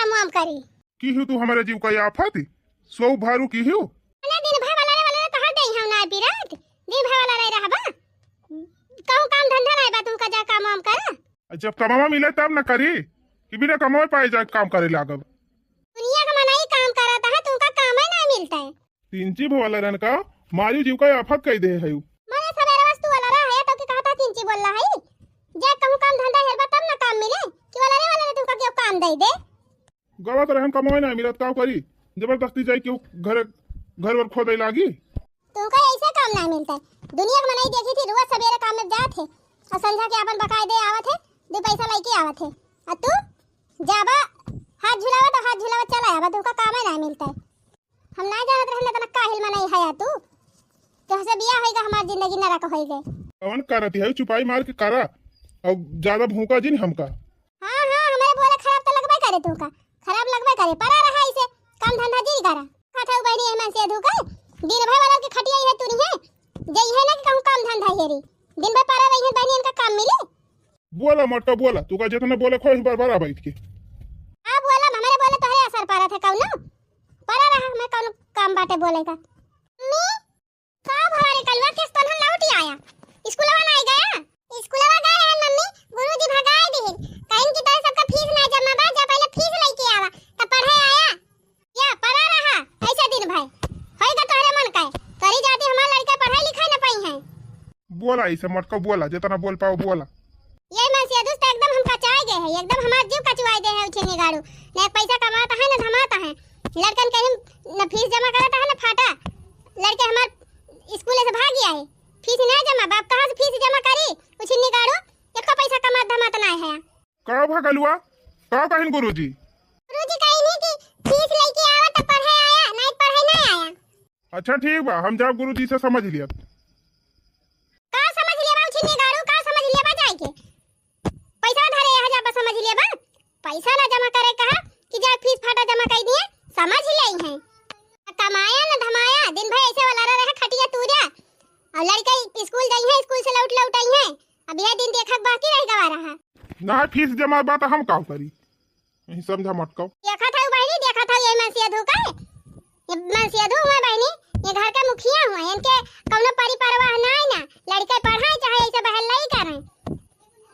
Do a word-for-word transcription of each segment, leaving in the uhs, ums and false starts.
काम वाम करी। किहू तू हमरे जीव का आफत, सौ भारू किहू। अरे दिन भर वाला रे, वाला रे, तोहर देही हम ना पीरत, दिन भर वाला रे रहबा, कहूँ काम धंधा नाई बा, तू का जा काम वाम कर। जब कमावा मिले तब न करी, कि बिना कमावे पाए जाए काम करे लागब। दुनिया का मनई काम करत है, तुमका कामे ना मिलता है। तीन चीज वाला रहन का मारी जीव का आफत कई दे है। मारे सवेरे वस्तु वाला रहा है, तो के कहता तीन चीज बोल रहा है, जे कहूँ काम धंधा हेरबा तब ना काम मिले, कि वाला रे, वाला रे, तुमका क्यों काम दे दे। गवा तो रहन कमावे ना मिलत, का करी? जबरदस्ती जाई केहू घरे, घर वर खोदे लागी। तुमका ऐसे काम ना मिलता है। दुनिया के मनई देखी थी, रोज सवेरे काम में जात है और संझा के अपन बकायदे आवत है, दो पैसा लेके आवत है। और तू जाबा हाथ झुलावा तो हाथ झुलावा चला आवा, तुमका कामे ना मिलता है। हम ना जानत रहन इतना काहिल मनई है तू। तोहसे बियाह होइगा, हमार जिंदगी नरक होइगे। कवन करत है, चुपाई मार के करा और ज्यादा भूका जिन हमका। हाँ, हाँ, हमरे बोले खराब तो लगबे करे तू का, खराब लगबे करे, परा रहा इसे, काम धंधा जी करा। खात है बहनी, एहमन से धुका, दिन भर वाला के खटिया है तू नहीं है, जइहे ना कि कहूँ काम धंधा हेरी, दिन भर परा रही है बहनी, इनका काम मिले। बोला मटका बोला, तू का जितना बोले खोई बार बार बैठ के। आ बोला, हमरे बोले तोहरे असर पड़त है कौनो, परा रहा, मैं कौनो काम बाटे बोले का। मम्मी, का भवा रे कलुआ, केस तोहन लौट आया? स्कूलवा नाई गया? स्कूलवा गए रहन मम्मी, गुरुजी भगाए दिहिन। कहिन कि तोरे सबका फीस ना जमा बा, जा पहले फीस लेके आवा, तब पढ़े आया। या परा रहा, ऐसे दिन भर। होइगा तोहरे मन का। तोरी जाति हमार लड़का पढ़ाई लिखाई ना पाई है। बोला ऐसे मटका बोला, जितना बोल पाओ बोला। ये मैं से दुस्त एकदम हम कचाए गए हैं, एकदम हमार जीव कचुआए दे है उछिन्नी गाड़ू। न एक पैसा कमाता है, न धमाता है। लड़कन के हम न फीस जमा करता है, न फाटा। लड़के हमार स्कूल से भाग गया है, फीस ना जमा। बाप कहाँ से फीस जमा करी? उछिन्नी गाड़ू, एको पैसा कमात धमात ना है। का भा कलुआ, का कहिन गुरुजी? गुरुजी कहिन कि फीस लेके आवा तो पढ़े आया, नहीं पढ़े ना आया। अच्छा ठीक बा, हम जाब गुरुजी से समझ लिया। का समझ लिया बा उछिन्नी गाड़ू, का समझ लिया बा जाए के? पैसा धरे यहाँ जाबा समझ लिया बा, पैसा ना जमा करे कहा कि जाए फीस फाटा जमा कर दिए, समझ ले हैं। कमाया ना धमाया, दिन भर ऐसे वाला रहे खटिया तूरा, और लड़का स्कूल जाई है, स्कूल से लौट लौट आई है, अब यह दिन देखक बाकी रह गवा रहा। ना फीस जमा बा तो हम का करी? यही समझा मटकाओ। देखा था बहनी, देखा था ये मनसिया धू का, ये मनसिया धू हुआ बहनी, ये घर का मुखिया हुआ, इनके कौनो परी परवाह ना है ना, लड़के पढ़ाए चाहे ऐसे बहल नहीं करें,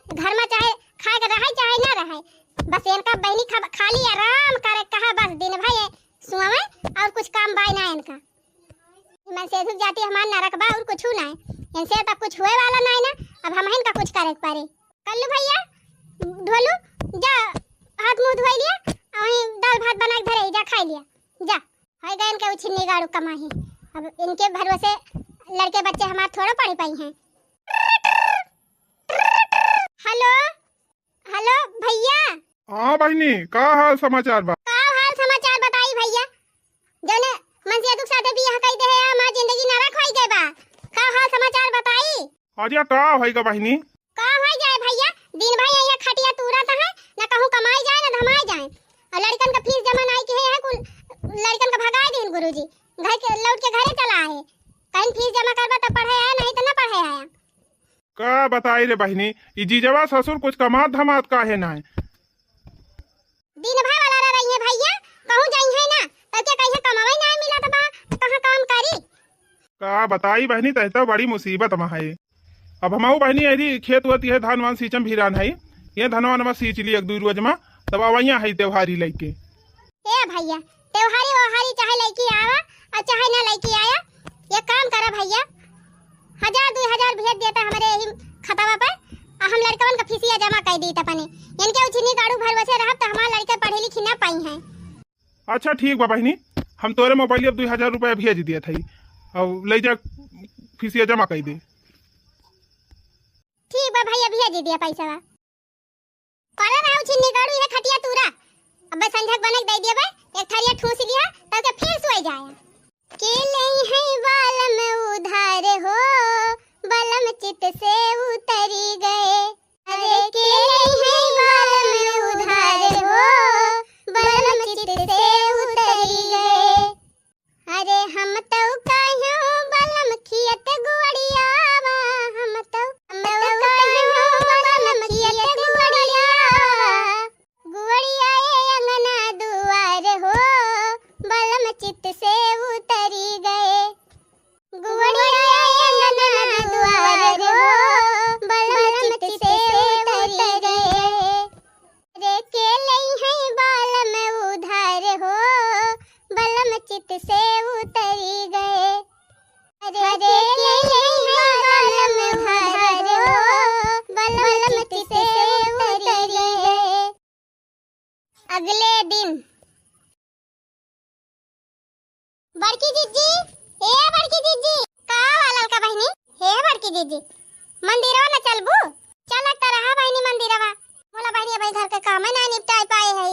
घर में चाहे खाए के रहे चाहे ना रहे, बस इनका बहनी खा, खाली आराम करे कहा, बस दिन भर ये सुआवे और कुछ काम बाय ना इनका। मनसेधु जाति हमार नरक बा और कुछ ना है, इनसे तब कुछ हुए वाला ना है ना, अब हम इनका कुछ करे के पड़े। कल्लू भैया, ढोलू, जा, हाथ मुंह धोई लिया, और वहीं दाल भात बना के धरे, जा, खाई लिया, जा। होई गए इनके उछिन्नी गाड़ू कमाही। अब इनके भरोसे लड़के बच्चे हमार थोड़ा पढ़ पाई हैं। हेलो, हेलो भैया। हाँ बहिनी, का हाल समाचार बा? का हाल समाचार बताई भैया, जौने मनसेधु के साथे बियाह कई दे है, हमार जिंदगी नरक होई गए बा। का हाल समाचार बताई? अरे का होई गा बहिनी? का होई जाए भैया, दिन भर यहाँ खटिया तूरत है, न कहूँ कमाई जाए, न धमाई जाए। और लड़कन का फीस जमा नाई किहे है, कुल लड़कन का भगाए दिन गुरुजी, घर के लौट के घरे चला आए। कहीं फीस जमा करबा तो पढ़े आया, नहीं तो ना पढ़े आया। का बताई रे बहिनी, ई जीजवा ससुर कुछ कमात धमात काहे नाय? दिन भर वाला रह रही है भैया, कहूँ जाई है ना, तब के कहीं कमावे ना मिलत बा, कहाँ काम करी? का बताई बहिनी, तह तो बड़ी मुसीबत में है। अब हमहू बहिनी अरी खेत होती है, धान वान सींचम भिरान है, ये धनवा नमा सींच ली एक दू रोज में, तब अवैया है त्योहारी लेके। ए भैया, त्योहारी ओहारी चाहे लइके आवा और चाहे ना लइके आया, एक काम करा भैया, हजार दुई हजार भेज देता हमरे यही खतवा पर, आ हम लड़कवन का फीसिया जमा कर दी अपने। इनके उछिनी गाड़ू भरवसे रहब तो हमार लड़के पढ़े लिखी ना पाई हैं। अच्छा ठीक बा बहिनी, हम तोरे मोबाइल अब दुई हजार रुपया भेज दिया था और ले जा फीसिया जमा कर दे। ठीक बा भैया, भेज दिया पैसा। करे रहू छिन्नी गाड़ू, ये खटिया तूरा। अबे संझक बनक दे दिया बे, एक थरिया ठूस लिया, तब के फिर सोए जाए। के ले है बालम उधार हो, बलम चित से उतरी गए। अरे के ले है बालम उधार हो, बलम चित से उतरी गए। अरे हम तौ कह्यों बलम खियत गुअड़ियावा, हम तौ, हम तौ कह्यों बलम खियत गुअड़ियावा। गुअड़िया ए अंगना दुआर हो, बलम चित से उतरी गए। रे के लई है बालम उधार हो, बलम चित से उतरी गए। रे के लई है बालम उधार हो, बलम चित से उतरी गए। अगले दिन। बड़की जिज्जी, ए बड़की जिज्जी, का हुआ ललका बहिनी? हे बड़की जिज्जी, मंदिरवा न चलबू? चलत त रहा बहिनी मंदिरवा। बोला बहिनी, अबही घर के कामे ना निपटाई पाए है,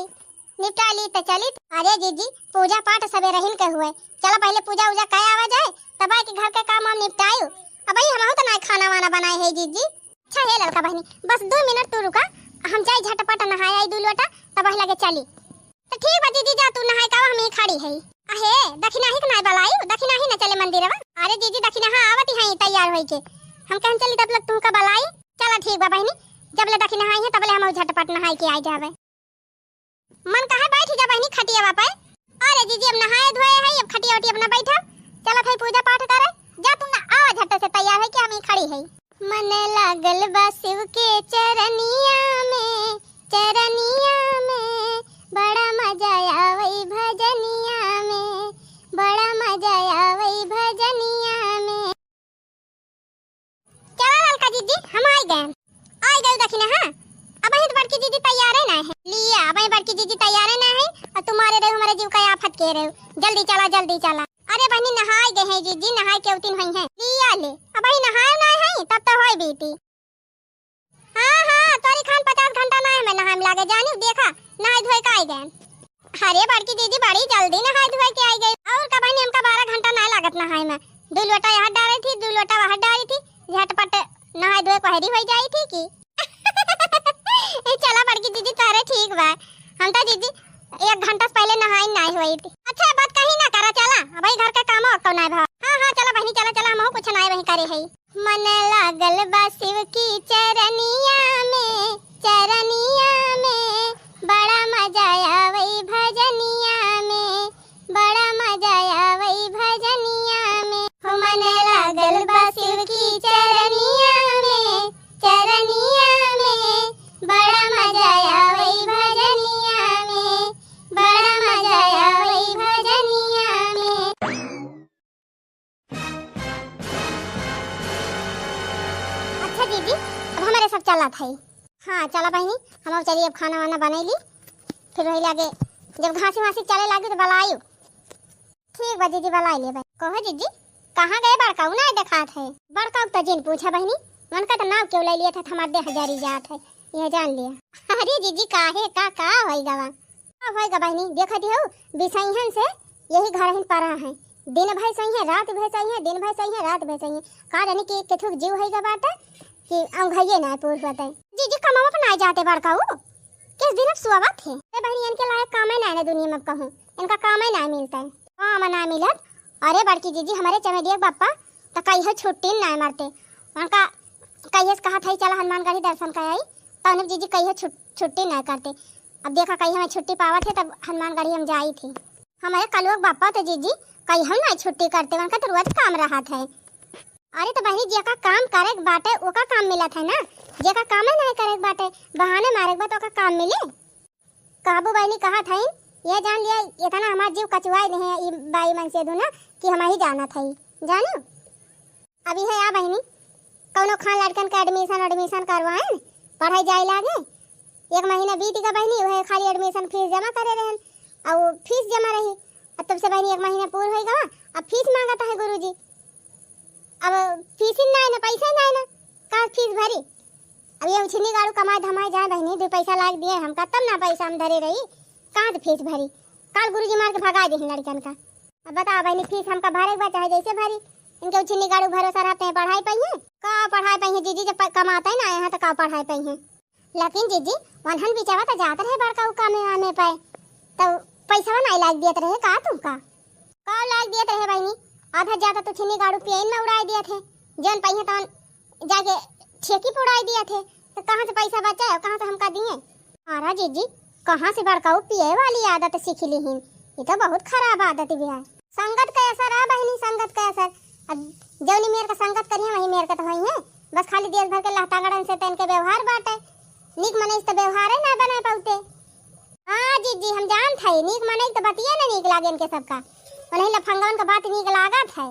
निपटा ली त चली। अरे जिज्जी, पूजा पाठ सबेरहिन के हुए, चला पहिले पूजा उजा कइ आवा जाए, तब आए के घर के काम हम निपटायु। अबही हमहू त ना खाना वाना बनाए है जिज्जी। अच्छा हे ललका बहिनी, बस दो मिनट तू रुका, हम जाई झटपट नहाए आई दू लोटा, तब वही लगे चली। तो ठीक बा जिज्जी, जा तू नहाए का, हम ही खड़ी है। अहे, दखिनाही के नाय बलायु, दखिनाही न चले मंदिरवा। अरे जिज्जी, दखिनाहा आवत ही तैयार होई के, हम कहन चली तब लग तुमका बलाई। चला ठीक बा बहिनी, जब ले दखिनाहा आई है तब ले हम झटपट नहाए के आ जावे। मन कहा बैठ जा बहिनी खटियावा पे। अरे जिज्जी, अब नहाए धोए है, अब खटिया उटिया अपना बैठा, चलत है पूजा पाठ करे। जा तू ना, आवा झट से तैयार है कि हम ही खड़ी है। मन लागल बा शिव के चरनिया में, चरनिया में, बड़ा मजा आवई भजनिया में, बड़ा मजा आवई भजनिया में। चला ललका जिज्जी, हम आई गए, आई गए दखिनाहा। अबही तो बड़की जिज्जी तैयारे ना है। लिया, अबही बड़की जिज्जी तैयारे ना है, और तुम्हारे रहो हमारे जीव का आफत के रहो। जल्दी चला, जल्दी चला। अरे बहिनी, नहाए गए हैं जिज्जी, नहाए के उतिन हुई हैं। लिया ले, अबही नहाए ना है, तब तो होई बीती। हाँ, हाँ, तोरी खान पचास घंटा ना है, मैं नहाए में लागे जानी, देखा, नहाए धोए का आई गए। अरे बड़की जिज्जी बड़ी जल्दी नहाए धोए के आई गई। और का बहिनी, हमका बारह घंटा ना लागत नहाए में। दू लोटा यहाँ डारी थी, दू लोटा वहाँ डारी थी, झटपट नहाए धोए पहरी हो जाई थी कि। ए, चला बड़की जिज्जी, तारे ठीक बा। हम तो जिज्जी एक घंटा से पहले नहाई नाई हुई थी। अच्छा, बात कहीं ना करा, चला, अबही घर का काम और तो नाई भा। हाँ, हाँ, चला बहिनी, चला, चला, हमहू कुछ नाई वही करे है। मन लागल बा शिव की चरनिया में, चरनिया में, बड़ा मजा आवई भजनिया में, बड़ा मजा आवई भजनिया में। हो मन लागल बा शिव की चरनिया में, चरनिया में, बड़ा मजा आवई भजनिया में, बड़ा मजा आवई भजनिया में। अच्छा जिज्जी, अब हमारे सब चलत है। हाँ, चला बहिनी, हम चली, अब खाना वाना बनाई ली, फिर वही लागे जब घासी वासी चले लागी तो बलायु। ठीक बा जिज्जी, बलाई ले बा। कहो जिज्जी, कहाँ गए बड़काऊ, ना देखात है? बड़काऊ तो जिन पूछा बहिनी, उनका तो नाव क्यों ले लिया था, हमार देह जरी जात है, यह जान लिया। अरे जिज्जी, काहे का, का होई गवा? का होई गा बहिनी, देखत ही हो, बिसैहन से यही घर हिन परा है, दिन भर सही है, रात भर सही है, दिन भर सही है, रात भर सही है। का जाने कि एक केथुक जीव होई गा बाटे कि औंघइये ना पूर होते। जिज्जी, कमावा पर ना जाते बड़काऊ, किस दिन अब सुआवत है? अरे बहिनी, इनके लायक कामे ना है ना दुनिया में, अब कहूँ इनका कामे ना मिलता है, काम ना मिलत। अरे बड़की जिज्जी, हमारे चमेलिया के बापा तो कहियो छुट्टी ना मारते, उनका कहिए से कहा था, "चला हनुमानगढ़ी दर्शन कर आई," तो उन्हें जिज्जी कहियो छुट-, छुट्टी ना करते। अब देखा कहीं हमें छुट्टी पावत है तब हनुमानगढ़ी हम जाई थी। हमारे कलुआ के बापा तो जिज्जी कहीं हम ना छुट्टी करते, उनका तो रोज काम रहत है। अरे तो बहिनी, जेका काम करे के बाटे ओका काम मिलत है ना, जेका कामे नहीं करे के बाटे, बहाने मारे के बाटे ओका काम मिले। कहबू बहिनी कहत हईन, ये जान लिया, इतना हमार जीव कचुआई नहीं है ई बाई मन से धुना कि हम ही जानत हई, जानो। अभी है आ बहिनी, कौनो खान लड़कन के admission admission करवाएन, पढ़ाई जाए लागे। एक महीना बीत गया बहिनी, वह खाली admission fees जमा करे रहन, और fees जमा रही। अब तब से बहिनी एक महीना पूर हो गवा, अब fees मांगत है गुरुजी। अब fees ही ना है ना, पैसा ही ना है ना, का fees भरी? अब ये उछिन्नी गाड़ू कमाए धमाए जाए बहिनी, दो पैसा लाग दिए हमका, तब ना पैसा हम धरे रही, कहाँ से fees भरी? काल गुरुजी मार के भगा दे लड़कन का। अब बताओ बहिनी, fees हमका भरे के बा चाहे जैसे भरी, इनके उछिन्नी गाड़ू भरोसा रहते हैं, पढ़ाई पाई है? का पढ़ाई पाई है जीजी, जब प-, कमाते ही ना आए हैं तो का पढ़ाई पाई है? लेकिन जीजी, वनहन बिचावा तो जात रहे बड़का उ कामे वामे पे, तो पैसा ना लाग दियत रहे का तुमका? का लाग दियत रहे बहिनी? आधा ज्यादा तो छिन्नी गाड़ू पियन में उड़ाई दियत है, जौन पाई है तौन जाके ठेकी पे उड़ाई दियत है, तो कहाँ से पैसा बचा है, कहाँ से हमका दिए? अरे जीजी, कहाँ से बड़का उ पिए वाली आदत सीख ली हिन? ये तो बहुत खराब आदत भी है। संगत का असर है बहिनी, संगत का असर। अब जब जौनी मेर के संगत करिहैं, वही मेर के तो होइहैं। बस खाली देश भर के लहतागड़न से तो इनके व्यवहार बाटे। नीक मनई से तो व्यवहारे ना बनाए पाउते। हाँ जीजी, हम जानत हई, नीक मनई के तो बतिये ना नीक लागे इनके सबका। उन्हीं लफंगवन के बात नीक लागत है।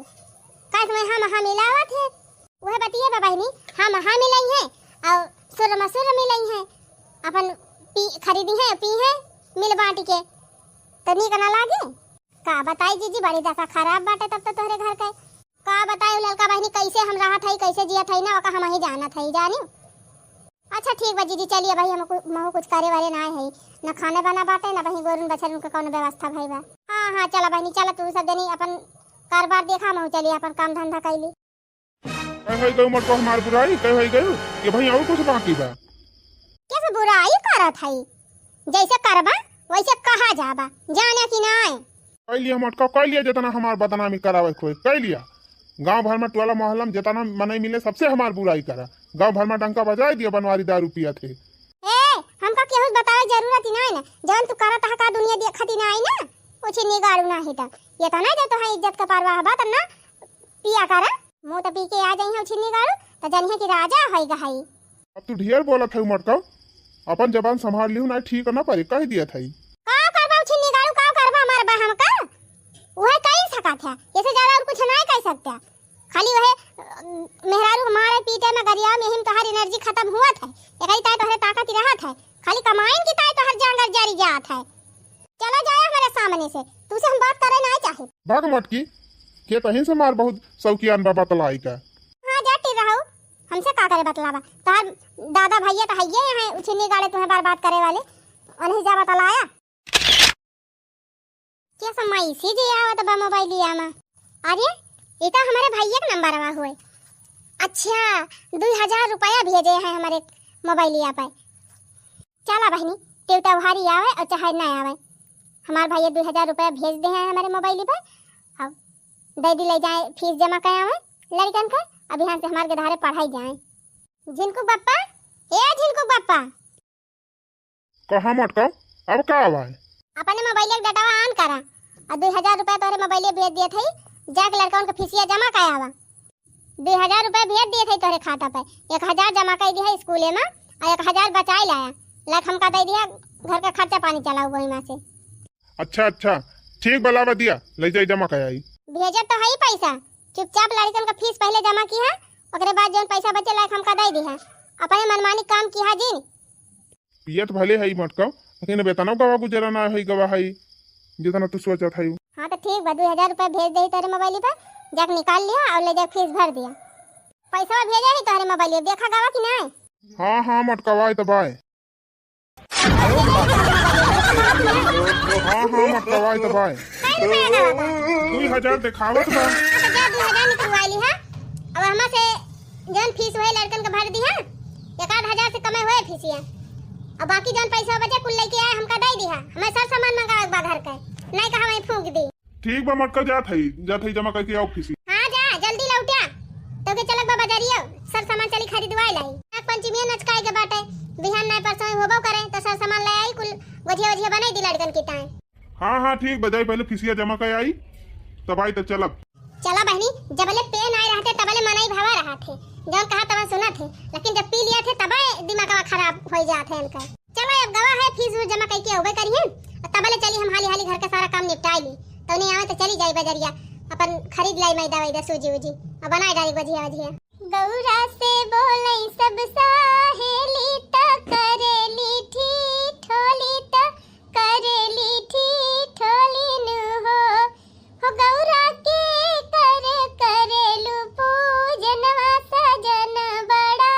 काहे से हम हाँ मिलावत है। उहे बतिये बा बहिनी, हम हाँ मिलइहैं और सुर में सुर मिलइहैं। अपन पी, खरीदिहैं, पीहैं, मिल बाँट के। तो नीक ना लागे? का बताई जीजी, बड़ी दशा खराब बाटे तब तो तोहरे घर के। का बताई उ ललका बहिनी, कैसे हम रहत हई, कैसे जियत हई ना, ओका हमहीं जानत हई, जानी। अच्छा ठीक बा जीजी, चलिए भाई, हम कु-, महू कुछ करे वाले ना हई, न खाने बना बाटे, न बही गोरुन बछरुन के कौनो व्यवस्था भई बा। हाँ, हाँ, चला बहिनी, चला, तू सब जनी अपन कारबार देखा, महू चलिए अपन काम धंधा कैली। कहे होई गयू मोटको हमार बुराई, कहे होई गयू कि भाई और कुछ बाकी बा? कैसे बुराई करत हई? जैसे करबा वैसे कहा जाबा, जाने कि नाय? कई लिया मोटको, कई लिया, जितना हमार बदनामी करावे कोई, कई लिया। गांव भर में टोला मोहल्ला में जितना मनई मिले सबसे हमार बुराई करा। गांव भर में डंका बजाए दिया बनवारी दारू पियत है। ए, हमका केहू से बतावे जरूरत ही नाय ना, जौन तू करत है का दुनिया देखत ही नाय ना, उछिन्नी गाड़ू नाही त। ये तो ना जो तोहार इज्जत का परवाह बा, त ना पिया करा। मुँह त पी के आ जाइहैं उछिन्नी गाड़ू, त जनिहैं कि राजा होई गहई। अब तू ढेर बोलत है मटका, अपन जबान संभाल लिहू, ना ठीक ना परे, कह दिया था। का करबा उछिन्नी गाड़ू, का करबा, मरबा हमका? उहे कही सकत है, ऐसे ज्यादा और कुछ नहीं कह सकता। खाली वहे, अ, मेहरारू के मारे पीटे में गरिया में ही तोहार एनर्जी खत्म हुआ था। एकरी ताई तोहरे ताकत ही रहा था। खाली कमाइन की ताई तोहर जांगर जरी जात है। चला जाए हमारे सामने से, तुसे हम बात करे ना चाहे। भाग मटकी, के तहीं से मार बहुत शौकियान बा बतलाई का। हाँ, जाटी रहो, हमसे का करे बतलावा। तोहर दादा भैया तो हइये हैं, उछिन्नी गाड़े तुम्हें बर्बाद करे वाले। उन्हीं जा बतलाया। क्या सब मैसेज आवत बा मोबाइलिया में? अरे, ई तो हमारे भैया के नंबरवा हुए। अच्छा, दुई हजार रुपया भेजे हैं हमारे मोबाइलिया पे। चला बहिनी, तेउ त्योहारी आवे और चाहे ना आवे, हमार भैया दुई हजार रुपया भेज दे हैं हमारे मोबाइल पे। अब दे दी ले जाए, फीस जमा कर आवे लड़कन का। अब यहाँ से हमार गधारे पढ़ाई जाए। झिनकू बप्पा, ए झिनकू बप्पा। कहाँ मटका, अब का आवा है? अपने मोबाइल के डेटावा on करा और दुई हजार रुपया तोहरे मोबाइल भेज दिए थे, जाके लड़कन के फीसिया जमा कर आवा। दुई हजार रुपया भेज दिए थे तोहरे खाता पे, एक हजार जमा कर दिया स्कूले में और एक हजार बचाए लाया, लाख हमका दे दिया, घर का खर्चा पानी चलाऊ वही में से। अच्छा, अच्छा, ठीक बा, लावा दिया, ले जाई जमा कर आई। भेजत तो है ही पैसा, चुपचाप लड़कन का फीस पहले जमा किहा, ओकरे बाद जौन पैसा बचे लायक हमका दे दिहा। अपने मनमानी काम किहा जिन। पियत भले है मटका, लेकिन वेतनों गवा गुजरा ना है गवा है, जितना तू सोचत है। हाँ तो ठीक बा, दुई हजार रुपया भेज दे तोरे मोबाइल पर, जाके निकाल लिया और ले जा फीस भर दिया। पैसा भेजे ही तोहरे मोबाइल, देखा गवा कि नहीं? हाँ, हाँ, मटकवाए तो बाय। हाँ, हाँ, मटकवाए तो बाय। कई रुपया गवा बा? दुई हजार देखावत बा। हाँ, तो जा दुई हजार निकलवाई ली, हाँ। अब हमा से जौन फीस हुए लड़कन के भर दी, हाँ। एक आध हजार से कमे हुए फीसिया। अब बाकी जौन पैसा बचे कुल लेके आए, हमका दे दी, हाँ। हमें सब सामान मंगावे के बा घर के, नहीं कहा वहीं फूंक दी। ठीक बा, मटका जात हई, जात हई जमा करके आओ फीसी। हाँ जा, जल्दी लौटिया। तोके चलक बा बजरिया, सब सामान चली खरीदवाए लाई। नाग पंचमी नचकाए के बाटे, बिहान नाय परसों होबो करे, तो सब सामान ले आई, कुल गोझिया वोझिया बनाई दी लड़कन की ताए। हाँ, हाँ, ठीक बा, जाई पहले फीसिया जमा कर आई, तब आई तो चलब। चला बहनी, जबले पे नाय रहते तबले मनई भावा रहत है, जौन कहा तवन सुनत है, लेकिन जब पी लिया थे तबे दिमागवा खराब हो जात है इनका। चलो, अब गवा है, फीस ऊस जमा करके अउबे करिहन। तबले चली हम हाली हाली घर के सारा काम निपटाई ली। तौनी आवे तो चली जाई बजरिया, अपन खरीद लाई मैदा वैदा, सूजी उजी, और बनाए डाली गोझिया वझिया। गौरा से बोले सब सहेली त करेली ठीठोली त करेली ठीठोली नु हो। हो गौरा के कर करेलु पूजनवा सजन बड़ा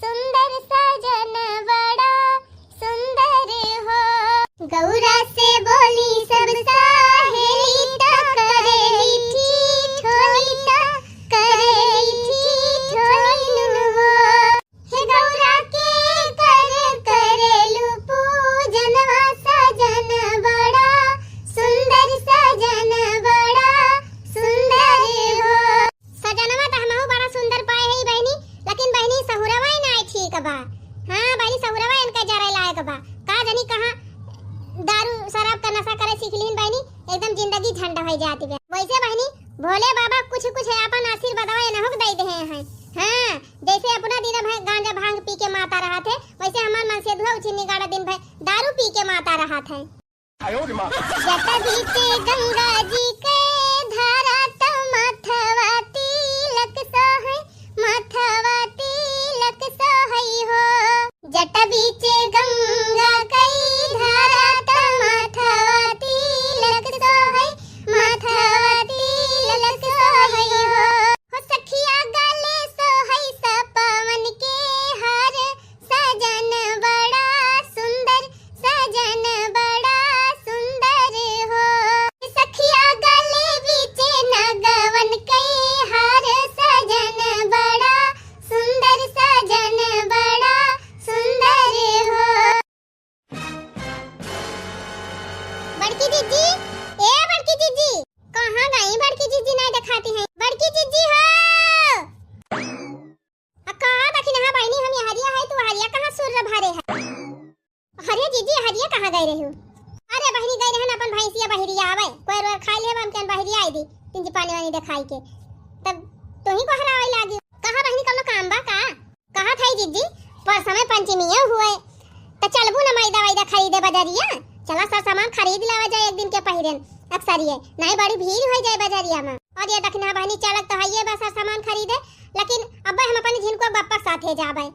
सुंदर सजन बड़ा सुंदर हो। गौरा से बोली सब सहेली त करेली ठीठोली त करेली ठीठोली नु हो। हे गौरा के रहू। अरे बहिनी, गई रहन अपन भैंसिया बहिरिया आवे, कोयर वोयर खाई लेबा, हमके बहिरिया आई दी, तिनची पानी वानी देखाई के। तब तोही को हरावे लागी। कहा बहिनी, कौनो काम बा का? कहा था जिज्जी, पर समय पंचमी हुए, त चलबू न मैदा वैदा खरीदे बजरिया? चला सर सामान खरीद लावा जाए एक दिन के पहिरेन, अक्सर ये नहीं बड़ी भीड़ हो जाए बजरिया में। और ये दखिना बहिनी, चलत तो हइये बा सर सामान खरीदे, लेकिन अब्बे हम अपन झिनको बप्पा के साथे जाबे।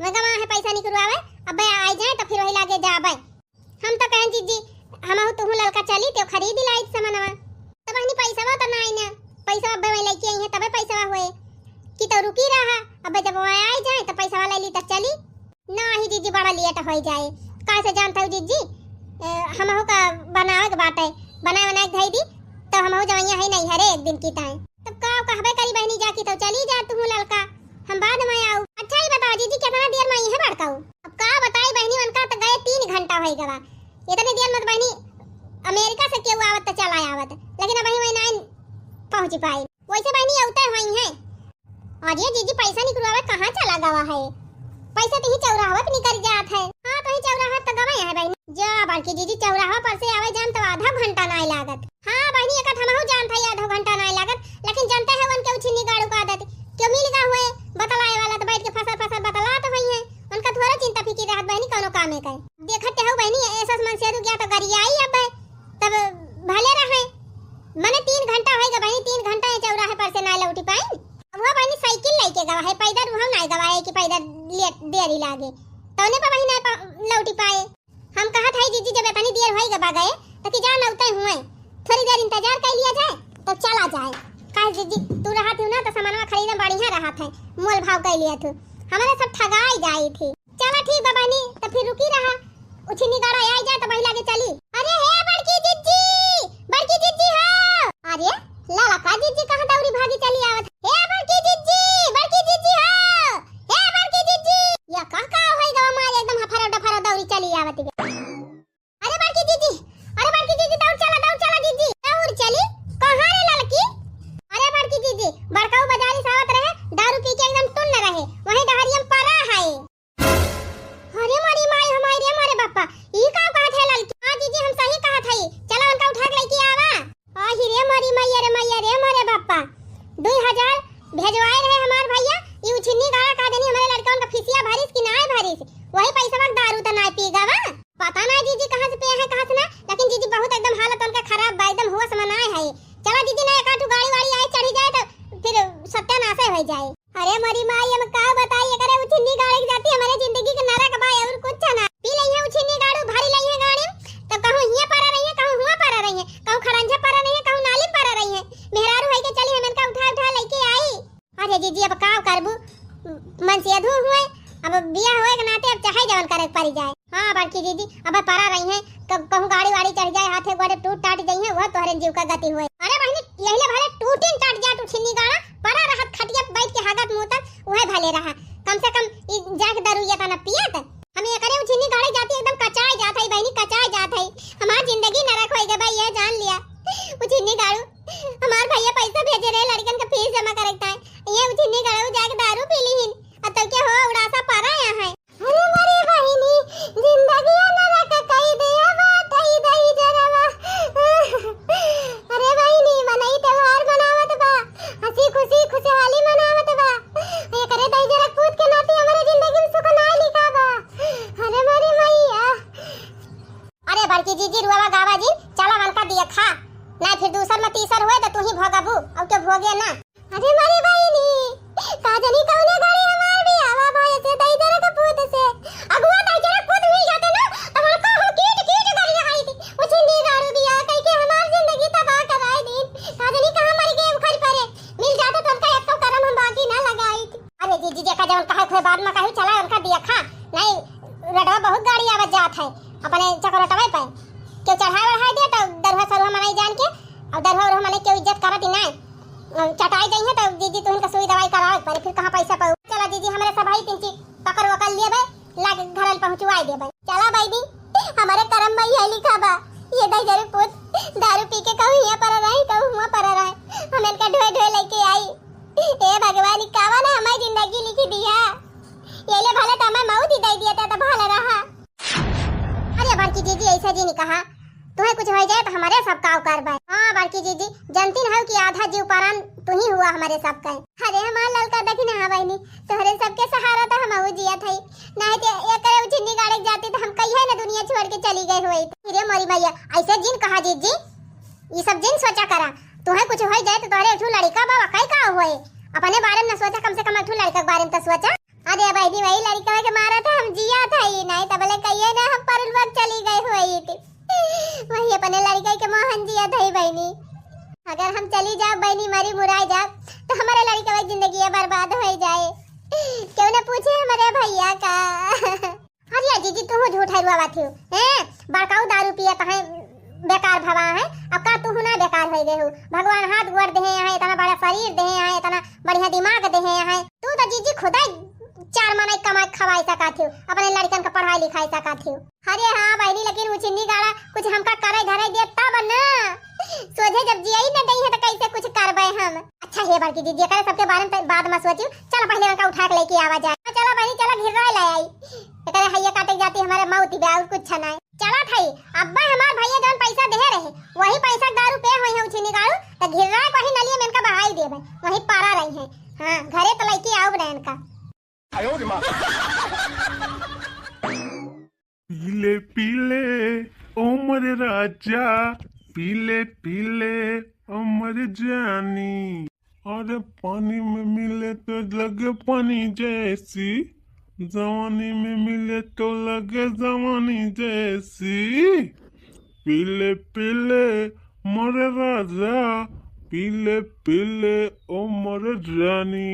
मैं गवा है पैसा निकलवावे, अब्बे आई जाए तो फिर वही लागे जाबे। हम तो कहें जिज्जी, हमहू तुहू ललका चली, तो खरीद लाई सामानवा। तो बहिनी, पैसवा तो नाई ना, पैसवा अब्बे वहीं लेके आई है, तबे पैसवा हुए कि तो रुकी रहा, अब्बे जब वहाँ आई जाए तो पैसवा ले ली तो चली। नाही जिज्जी, बड़ा लेट हो जाए। काहे से जानत हऊ जिज्जी, ए, हमहू का बनावे के बाटे, बनाए बनाए के धई दी, तो हमहू जवैया है नहीं हरे एक दिन की ताई। तब का कहबे करी बहिनी, जा की तो चली जा तुहू ललका, हम बाद में आऊ। अच्छा ही बताओ जिज्जी, कितना देर में आई है बड़काऊ? अब का बताई बहिनी, उनका तो गए तीन घंटा हो गवा। इतनी देर में तो बहिनी अमेरिका से केहू आवत तो चला आवत, लेकिन अब वहीं वहीं नाइन पहुँच पाई। वैसे बहिनी अवते हुई है। अरे जिज्जी, पैसा निकलवावे कहाँ चला गवा है? पैसा तो ही चौराहा पे निकल जात है। हाँ, तो ही चौराहा तो गवा है बहिनी। जा बड़की जिज्जी, चौराहा पर से आवे जान तो आधा घंटा नाई लागत। हाँ बहिनी, एक हमहू जान था, आधा घंटा नाई लागत, लेकिन जानते हैं उनके उछिन्नी गाड़ू का आदत। क्यों मिल गा हुए बतलाए वाला, तो बैठ के फसर फसर बतलात हुई है। उनका थोड़ा चिंता फिकिर रहत बहिनी, कौनो कामे का। देखत हऊ बहिनी, ऐसा मन से रुक गया तो गरियाई अब है। तब भले रहे, मने तीन घंटा होएगा बहिनी, तीन घंटा ये चौराहे पर से ना लौटी पाई। अब वो बहिनी साइकिल लेके गवा है, पैदल वहाँ ना गवा है कि पैदल ले देरी लागे, तौने पर बहिनी ना प-, लौटी पाए। हम कहत है जिज्जी, जब इतनी देर होएगा बा गए, तो कि जा नौते हुए, थोड़ी देर इंतजार कर लिया जाए, तो चला जाए। काहे जिज्जी, तू रहत हूँ ना तो सामानवा खरीदे बढ़िया रहत है, मोल भाव कर लिया तू, हमारे सब ठगाई जाई थी। चला ठीक बा बहिनी, तो फिर रुकी रहा, उछिन्नी गाड़ा आई जाए तो वही लागे चली। अरे हे बड़की जिज्जी, बड़की जिज्जी हो। अरे ललका जिज्जी कहाँ दौड़ी भागी चली आवत? हे बड़की जिज्जी, बड़की जिज्जी हो, हे बड़की जिज्जी। या का का होई गवा मारे एकदम हफरा डफरा दौड़ी चली आवत बे। अरे बड़की जिज्जी, अरे बड़की जिज्जी, दौड़ चला, दौड़ चला जिज्जी, दौड़ चली। कहाँ रे ललकी? अरे बड़की जिज्जी, बड़काऊ बाजारी से आवत रहे, दारू पी के एकदम टुन्न रहे, वहीं डहरिया में परा है। अरे मोरी माई, हमारी रे मोरे बापा, ई का कहत है ललकी? हाँ जिज्जी, हम सही कहत है, चला उनका उठा के लेके आवा। आ ही रे मोरी मैया रे मैया रे मोरे बापा, दुई हजार भेजवाए रहे हमार भैया, ई उछिन्नी गाड़ा का देनी हमारे लड़का उनका फीसिया भरिस कि नाय भरिस, वही पैसा के दारू त नाय पी गवा। पता ना जिज्जी कहाँ से पे है, कहाँ से ना, लेकिन जिज्जी बहुत एकदम हालत उनका खराब बा, एकदम होश में ना है। चला जिज्जी ना एक आठ गाड़ी वाड़ी आए चढ़ी जाए तो फिर सत्यानाश हो जाए। अरे मोरी माई, हम का बताई, एकरे उछिन्नी गाड़ी के जाती हमारे जिंदगी के नरक बा और कुछ ना। पी लई है उछिन्नी गाड़ू, भरी लई है गाड़ी, तो कहूँ हिया परा रही है, कहूँ हुआ परा रही है, कहूँ खड़ंजा परा रही है, कहूँ नाली परा रही है। मेहरारू है के चली हम इनका उठा उठा लेके आई। अरे जिज्जी, अब का करबू, मन से अधू हुए, अब बियाह होए के नाते अब चाहे जवन करे के पड़ी जाए। हाँ बड़की जिज्जी, अब परा रही है, क-, कहूँ गाड़ी वाड़ी चढ़ जाए, हाथे गोड़े टूट टाट जाई है, वह तोहरे जीव का गति हुए। अरे बहिनी, यही ले भले टूटिन टाट जात उछिन्नी गाड़ा, परा रहत खटिया पे बैठ के हागत मुतत, वह भले रहा। कम से कम ई जाके दारू ये तना पियत। हम एकरे उछिन्नी गाड़ी जाती एकदम कचाए जात है बहिनी, कचाए जात है। हमार जिंदगी नरक होई गई बा, ये जान लिया। उछिन्नी गाड़ू, हमार भैया पैसा भेजे रहे लड़कन के फीस जमा करे के ताई, ये उछिन्नी गाड़ू जाके दारू पी लीहिन। अब तब के हो उड़ासा परा यहाँ है। अरे मोरे बहिनी, जिंदगिया नरक कई दिया बाटई दई जरवा। अरे बहिनी, मनई त्योहार मनावत बा, हंसी खुशी खुशहाली मनावत बा। एकरे दई जरक पूत के नाते हमरे जिंदगी में सुख ना लिखा बा। अरे मोरे मैया। अरे बड़की जिज्जी, रुआवा गावा जिन, चला वनका दिया खा, ना फिर दूसर में तीसर हुए तो तू ही भोगबू, अब के भोगे ना। अरे मोरी बहिनी, का जानी कौने घड़ी हमार बियाह भय से दई जरा के पूत से। अगुआ दई जरा पूत मिल जाते ना, तो हमका हम कीट कीट करी आई थी। वो छिंदी दारू बियाह कई के हमार जिंदगी तबाह कराए दिन। का जानी कहाँ मर गए उखड़ परे। मिल जाते तो उनका एक तो करम हम बाकी ना लगाई थी। अरे जिज्जी, जेका जवन कहे खुए बाद में कही, चला उनका दिया खा। नहीं, रोडवा बहुत गाड़ी आवत जात है, अपने चकरोटवे पे। क्यों चढ़ाए बढ़ाए दे तो दरुहा सरुहा मनई जान के, और दरुहा उरुहा मनई क्यों इज्जत करत ही ना। चटाई जाई है तो जिज्जी तुहिन का सुई दवाई करावे के पड़े, फिर कहाँ पैसा पाऊ। चला जिज्जी, हमरे सब भाई तिनची पकड़ वकड़ लिए बे, लाग घरन पहुँचवाई दे बे। चला भाई दी, हमारे करम में यही लिखा बा, ये दई जरूर पूत दारू पी के कहूँ यहाँ पर रही, कहूँ हुआ पर रहे, हम इनका ढोए ढोए लेके आई। ए भगवान, ई कावा ना हमारी जिंदगी लिखी दिया, ये ले भले तो हमें मऊ दी दे दिया था तो भले रहा। अरे बड़ कि जीजी ऐसा जी नहीं कहा, तुहे कुछ होइ जाए तो हमरे सब काव करबे। हाँ बड़की जीजी, जनती न हो कि आधा जीव परान तू ही हुआ हमरे सब के। अरे हमार ललका देखी ना, हाँ बहिनी, तोहरे सबके सहारा तो हम जियत हई, नहीं तो एकरे उछिन्नी गाड़े के जाती तो हम कहिए ना दुनिया छोड़ के चली गई होई। अरे मोरी मैया, ऐसे जिन कहा जीजी, ई सब जिन सोचा करा। तुहे कुछ होइ जाए तो तोहरे एक ठो लड़का बा, कई का होए, अपने बारे में न सोचा, कम से कम एक ठो लड़का के बारे में तो सोचा। अरे बहिनी, वही लड़का के मारा था हम जिया था ही नहीं, तबले कहिए ना हम परलोक चली गई होई थी। वही अपने लड़का के मोहन जिया था ही बहिनी। अगर हम चली जाब बहिनी, मरी मुराई जाब, तो हमारे लड़का की जिंदगी बर्बाद हो जाए। क्यों ना पूछे हमारे भैया का। अरे जीजी, तू झूठ है रुआ बात हो, हैं? बड़काऊ दारू पिया कहाँ बेकार भवा है, अब का तू ना बेकार हो गए हो? भगवान हाथ गोड़ देहे हैं, इतना बड़ा शरीर देहे हैं, इतना बढ़िया दिमाग देहे हैं, तू तो जीजी खुदा चार मनई कमाई खवाई सका थियो, अपने लड़कन का पढ़ाई लिखाई सका थियो। अरे हाँ बहिनी, लेकिन उछिन्नी गाड़ा कुछ हमका करे धरे दे तब ना, सोझे जब जियई न गई है तो कैसे कुछ करबे हम? अच्छा हे बड़की दीदी, एकरे सबके बारे में त बाद में सोचियो, चल पहले उनका उठा के लेके आवा जाए। हाँ, चलो बहिनी, चलो घिर्रा ले आई, एकरे हैया काटे जाती हमारे मौत बे, और कुछ नहीं। चलत हई, अब्बा हमार भैया जौन पैसा देहे रहे, वही पैसा के दारू पे होई है उछिन्नी गाड़ू, त घिर्रा वही नलिया में इनका बहाई देबे, वही पारा रही है। हाँ, घरे त लइके आउब ना इनका। पीले पीले ओ मोरे राजा, पीले पीले ओ मोरे जानी। अरे पानी में मिले तो लगे पानी जैसी, जवानी में मिले तो लगे जवानी जैसी। पीले पीले मोरे राजा, पीले पीले ओ मोरे रानी।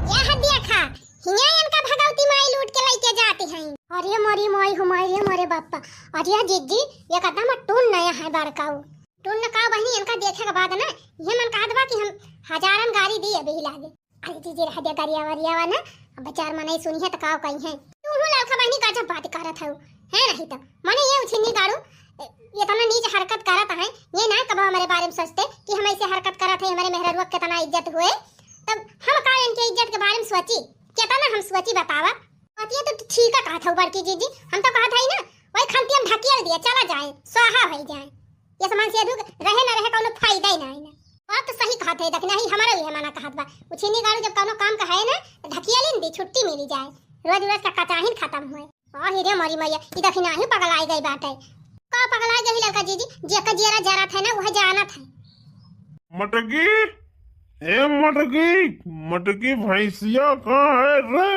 यह देखा, हियाँ इनका भगवती माई लूट के लइके जाती हैं। अरे मोरी माई हो माई रे मोरे बापा। अरे जीजी, ये कदम टून नया है बड़काऊ। टून न का बहिनी, इनका देखे के बाद ना, ये मन कहत बा कि हम हजारन गारी दी अभी लागे। अरे जीजी, रह दे गरिया वरिया वा ना, अब चार मनई सुनी है तो का कही है। तू हूँ ललका बहिनी गजब बात करत हऊ, है नहीं तो। मने ये उछिन्नी गाड़ू, ए, इतना नीच हरकत करत है, ये ना कबो हमारे बारे में सोचते कि हम ऐसे हरकत करत है, हमारे मेहररुआ के कितना इज्जत हुए, तब हम का इनके इज्जत के बारे में सोची, कितना हम सोची बतावा। बतिया तो ठीक है कहत हऊ बड़की जीजी, हम तो कहत हई ना, वही खंती हम ढकेल दिया, चला जाए, स्वाहा हो जाए। ये समान से अधुक रहे ना रहे, कौनो फायदा ही ना है ना। बात तो सही कहत है, देखना ही हमारा भी है मना कहत बा। उछिन्नी गाड़ू जब कौनो काम का है ना, तो ढकेल ही दी, छुट्टी मिली जाए, रोज रोज का कचाहिन खत्म हुए। आही रे मोरी मैया, ई देखी नाही पगलाई गई बाटे। का पगलाई गई ललका जीजी? जेकर जियरा जरत है ना, वह जानत है। मटकी, ए मटकी, मटकी भैंसिया कहाँ है रे?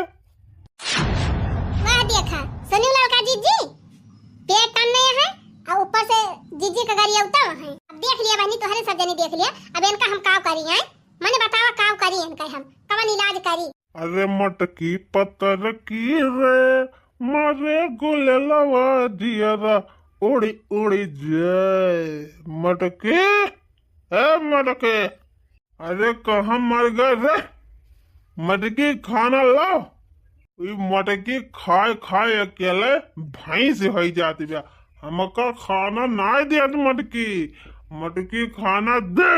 वाह देखा, सुनी ललका जीजी, पेट तन्ने है और ऊपर से जीजी का गरियौता है। अब देख लिया बहनी, तोहरे सब जनी देख लिया, अब इनका हम काव करी हैं? मने बतावा काव करी इनका हम, कवन इलाज करी? अरे मटकी पतर की रे, मारे गुलेलवा जियरा उड़ी उड़ी जाए। मटकी, ए मटकी, अरे कहाँ मर गए रे? मटकी खाना लाओ। ई मटकी खाए खाए अकेले भैंस होई जाती बा। हमका खाना नाय देत मटकी, मटकी खाना दे।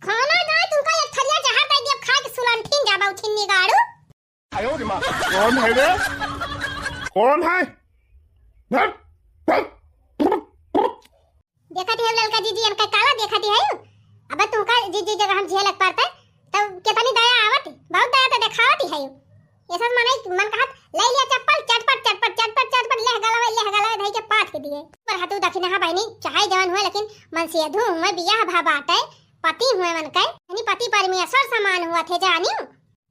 खाना ना, तुमका एक थरिया जहर दे दिया, खा के सुलंठिन जाबा उछिन्नी गाड़ू। कौन है रे? कौन है? धत, धत। देखत है ललका जीजी, इनका काला देखत है। अब तुमका जीजी जगह हम झेलक पड़ते, तब कितनी दया आवत, बहुत दया तो देखावत है। ये सब मने मन कहत, ले लिया चप्पल, चटपट, चटपट, चटपट, चटपट, लेह गलवे, लेह गलवे, धई के पाथ के दिए। पर हतू दखिनहा बहनी, चाहे जवन हुए, लेकिन मन से अधू हुए, बियाह भा बाटे, पति हुए मन के, यानी पति परमेश्वर समान हुआ थे, जानियो।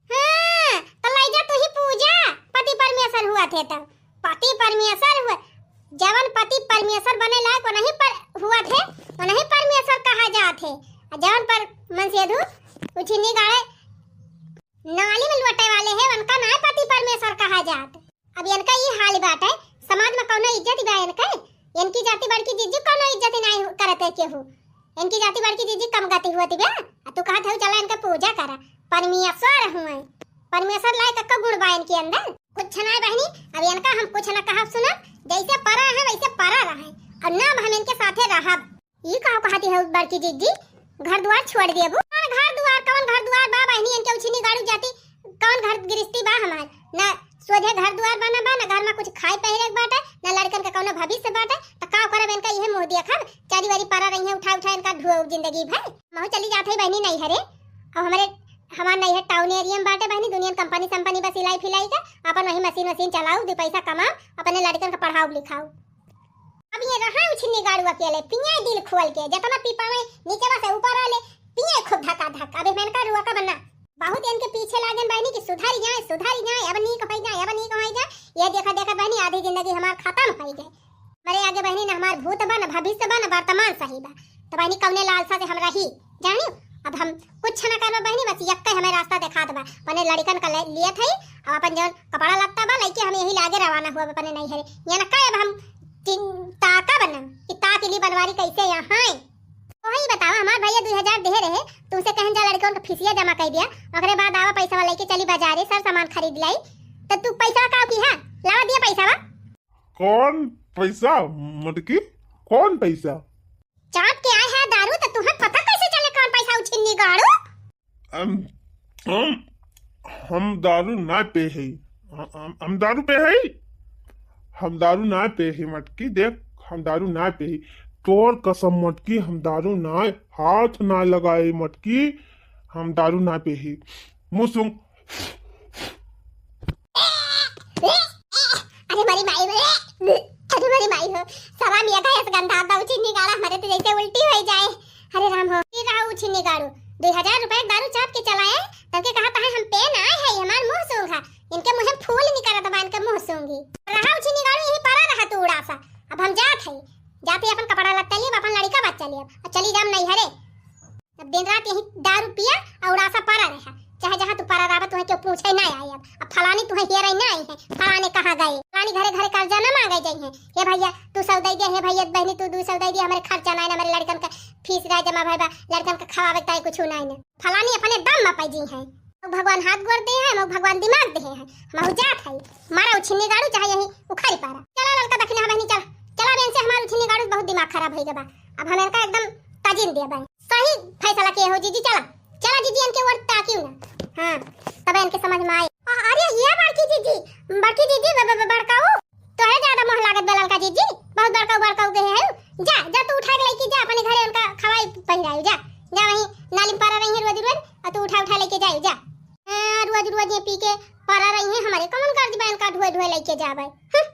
हाँ, तो लइजा तू ही पूजा, पति परमेश्वर हुआ थे तो। पति परमेश्वर हुआ, जवन पति परमेश्वर बने लायक, वो नहीं पर हुआ थे, वो नहीं परमेश्वर कहा जात है। और जवन पर मन से अधू उछिन्नी गाड़े, नाली में लुटे वाले हैं, उनका ना पति परमेश्वर कहा जात। अब इनका ई हाल बाटे, समाज में कौनो इज्जत बा इनके? इनकी जाति बड़की जीजी कौनो इज्जत नहीं करत है केहू। इनकी जाति बड़की जीजी कम गति हुआ बा। आ तू कहत हऊ चला इनका पूजा करा, परमेश्वर हुए, परमेश्वर लायक का गुण बा इनके अंदर? कुछ ना बहनी, अब इनका हम कुछ ना कहब सुनब, जैसे परा है वैसे परा रहे, और ना हम इनके साथे रहब। ई का कहती है बड़की जीजी, घर दुआर छोड़ देबू? कौन घर दुआर, कौन घर दुआर बा बहनी, इनके उछिन्नी गाड़ू जाति, कौन घर गृहस्थी बा हमार? ना सोझे घर दुआर बना बा, ना घर में कुछ खाए पहिरे के बाटे, ना लड़कन का कौनो भविष्य बाटे, त का करब इनका इहे मुँह देखब, चारी वारी परा रही है, उठा उठा इनका ढुआ जिंदगी भर। महू चली जात है बहनी नैहरे। अब हमरे, हमार नैहर टाउन एरिया में बाटे बहनी, दुनिया कंपनी संपनी बस हिलाई फिलाई के, अपन वही मशीन वशीन चलाऊ, दो पैसा कमाऊ, अपने लड़कन का पढ़ाऊ लिखाऊ। अब ये रहा उछिन्नी गाड़ू अकेले, पिए दिल खोल के, जितना पी पावे नीचवा से ऊपर आ ले, पिए खूब धका धक। अब इनका रुआ का बना, बहुत इनके पीछे लागन बहनी कि सुधर जाए, सुधर जाए, अब नीक हो जाए, अब नीक हो जाए। ये देखा देखा बहनी आधी जिंदगी हमार खत्म हो गई। हमरे आगे बहनी ना हमार भूत बा, ना भविष्य बा, ना वर्तमान सही बा। तो बहनी कौने लालसा से हम रही, जानी? अब हम कुछ ना करबा बहनी, बस यक्के हमें रास्ता देखा देबा। अपने लड़कन का ले-, लिए थे, अब अपन जौन कपड़ा लत्ता बा, लेके हम यही लागे रवाना हुआ अपने नैहरे। ये ना कहे अब हम चिंता का बनम कि ताक इली बनवारी कैसे यहाँ है। तो ही बतावा, हमार भैया दो हजार दे रहे, तुमसे कहन जा लड़कन का फीसिया जमा कर दिया, ओकरे बाद आवा पैसा लेके चली बाजारे, सब सामान खरीद लाई। तो तू पैसा का की है, लावा दिया पैसा बा? कौन पैसा? मटकी, कौन पैसा? चाप के आए हैं दारू, तो तुम्हें पता कैसे चले कौन पैसा उछिन्नी गाड़ू? हम, हम, हम दारू ना पे है। हम, हम, हम दारू पे है? हम दारू ना पे है मटकी, देख, हम दारू ना पे है। तोर कसम मटकी, हम दारू ना, हाथ ना लगाए मटकी, हम दारू ना पे है। मुँह सूंघ। अरे मरी माई रे, अरे मरी माई हो, सरा मिया का ऐसा गंदा आता उछिन्नी गाड़ा, हमारे तो जैसे उल्टी हो जाए। अरे राम हो, ये रहा उछिन्नी गाड़ू, दो हजार रुपए दारू चाप के चलाए, तब के कहा था हम पे ना आए है, हमार मुँह सूंघा, इनके मुँह फूल निकलत बा, इनके मुँह सूंघी। रहा उछिन्नी गाड़ू, यही परा रहा तू उड़ासा, अब हम जात है, जाते अपन कपड़ा लत्ता लिए, अपन लड़का बच्चा लिए, और चली जाम नैहरे। अब दिन रात यही दारू पिया और उड़ासा परा रहा, चाहे जहाँ तू परा रहा, तुम्हें क्यों पूछे ना आए। अब, अब फलानी तुम्हें हेरे ना आई है, फलाने कहाँ गए, फलानी घरे घरे कर्जा ना मांगे जाई है। हे भैया तू सौ दे दे, हे भैया बहनी तू दू सौ दे दे, हमारे खर्चा ना है, हमारे लड़कन का फीस ना जमा भइबा, लड़कन का खवावे ताई कुछ ना है। फलानी अपने दम में पाई जी है, भगवान हाथ गोड़ दे हैं, हम भगवान दिमाग दे हैं, हम जात है, मारा उछिन्नी गाड़ू चाहे यही उखाड़ी पारा। चला ललका दखिना बहनी, चला, चला बेन से, हमार उछिन्नी गाड़ू बहुत दिमाग खराब हो गया बा, अब हम इनका एकदम तजिन दिया बा। सही फैसला किए हो जीजी, चला, चला जीजी, इनके ओर ताकियो ना। हाँ, तब इनके समझ में आए। अ-, अरे ये बड़की जीजी, बड़की जीजी, ब-, ब-, ब-, बड़काऊ, तोहरे ज्यादा मोह लागत बा ललका जीजी, बहुत बड़काऊ, बड़काऊ के है। जा, जा तू उठा के लेके जा अपने घरे, उनका खवाई पहिराई, जा, जा वहीं नाली में परा रही है रोज रोज, और तू उठा उठा लेके जाई, जा। हाँ, रोज रोज ये पी के परा रही है, हमारे कौन कर्ज बा इनका ढोए ढोए लेके जावे। हम्म।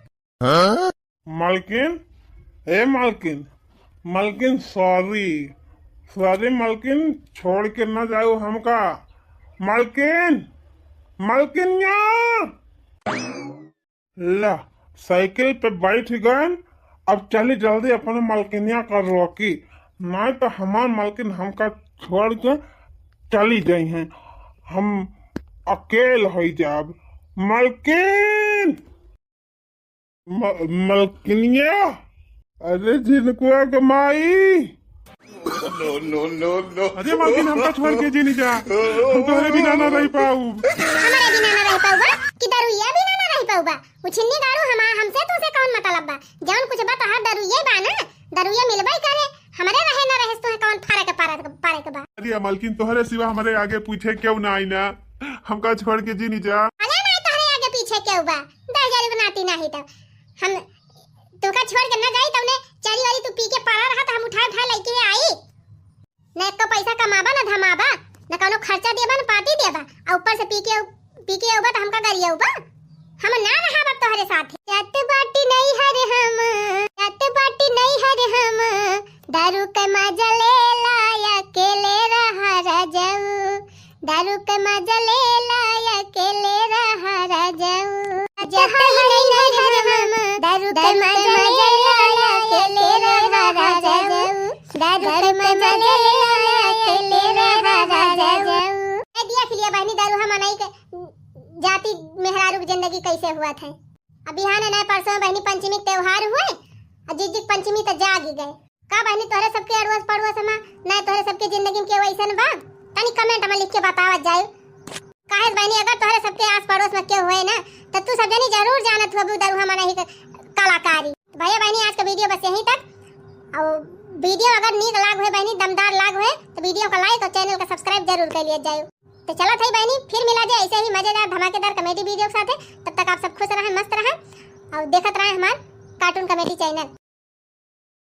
हाँ? मालकिन, ए मालकिन, मालकिन, sorry, sorry मालकिन, छोड़ के ना जाओ हमका। मालकिन, मालकिनिया! ला, साइकिल पे बैठ गए, अब चली जल्दी अपने मालकिनिया का रोकी, नहीं तो हमार मालकिन हमका छोड़ के चली जाई हैं, हम अकेल हो जाब। मालकिन! म-, मलकिनिया, अरे झिनकुआ के माई। No, no, no, no। अरे मलकिन, हमका छोड़ के जिन जा, हम तोहरे बिना ना रह पाऊ। हमारे बिना ना रह पाऊबा कि दरुइया बिना ना रह पाऊबा? उछिन्नी गाड़ू हमार, हमसे तुमसे कौन मतलब बा? जौन कुछ बा तोहार दरुइये बा ना, दरुइया मिलबे करे, हमरे रहे ना रहे तुहे कौन फर्क पड़त, पड़े के बा? अरे मलकिन, तोहरे सिवा हमरे आगे पीछे केहू ना आई ना, हमका छोड़ के जिन जा। अरे ना, तोहरे आगे पीछे केहू बा? दस हजार बनाती नाही तो हम तुमका छोड़ के ना जाई, तउने चारी वाली तू पी के पड़ा रहा तो हम उठा उठा लेके आई। ना एको पैसा कमाबा, ना धमाबा, ना कौनो खर्चा देबा, ना पाती देबा, आ ऊपर से पी के, पी के अउबा तो हमका गरियउबा। हम ना रहब अब तोहरे साथे। जात बाटी नैहर हम, जात बाटी नैहर हम, दारू के मजा ले ला, अकेले रहा राजाऊ। दारू के मजा ले ला, अकेले रहा राजाऊ। जात बाटी नैहर हम, दारू के मजा ले ला, अकेले रहा राजाऊ। दारू के मजा ले ला, अकेले रहा राजाऊ। ए, देख लिया बहनी, दारू हम नहीं के जाति मेहरारू की जिंदगी कैसे हुआ था। अब बिहान है ना, परसों बहनी पंचमी के त्योहार हुए, और जिज्जी पंचमी तो जागी गए। का बहनी तोहरे सबके अड़ोस पड़ोस में ना तोहरे सबके जिंदगी में केहू ऐसन बा? तनी comment में लिख के बतावत जाए। काहे बहनी अगर तोहरे सबके आस पड़ोस में केहू होए ना तो तू सब जनी जरूर जानत हुआ दरुहा मनही के कलाकारी। भैया बहनी आज का video बस यहीं तक। और video अगर नीक लाग हुए बहनी, दमदार लाग हुए तो video का like और channel का subscribe जरूर कर लिया जाए। तो चला था बहनी, फिर मिला जाए ऐसे ही मजेदार धमाकेदार comedy video के साथ। तब तक आप सब खुश रहें, मस्त रहें। और देखत रहे हमार Cartoon Comedy channel।